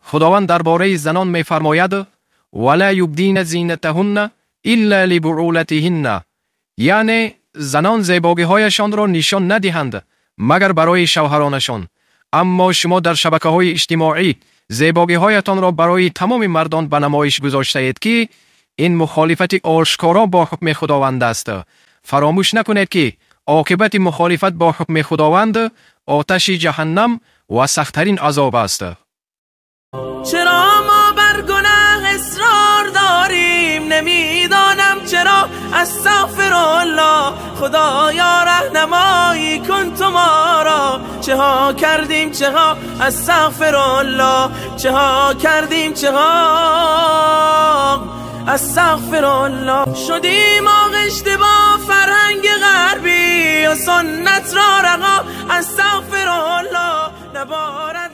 Худованд дар бораи занон мефармояд: «Ва ла юбдина зинатаҳунна илла либуъулатиҳинна», яъне занон зебогиҳояшонро нишон надиҳанд, магар барои шавҳаронашон. Аммо шумо дар шабакаҳои иҷтимоӣ зебогиҳоятонро барои тамоми мардон ба намоиш гузоштаед, ки ин мухолифати ошкоро бо ҳукми Худованд аст. Фаромӯш накунед, ки оқибати мухолифат бо ҳукми Худованд оташи ҷаҳаннам ва сахттарин азоб аст. Чаро мо бар гуноҳ исрор дорем? Намедонам чаро. Астағфируллоҳ, Худоё, раҳнамоӣ кун ту моро. Чаҳо кардем, чаҳо, астағфируллоҳ, чаҳо кардем, чаҳо, астағфируллоҳ. Шудем оғишта бо фарҳанги ғарбӣ ва суннат ро раҳо. Астағфируллоҳ, наборад.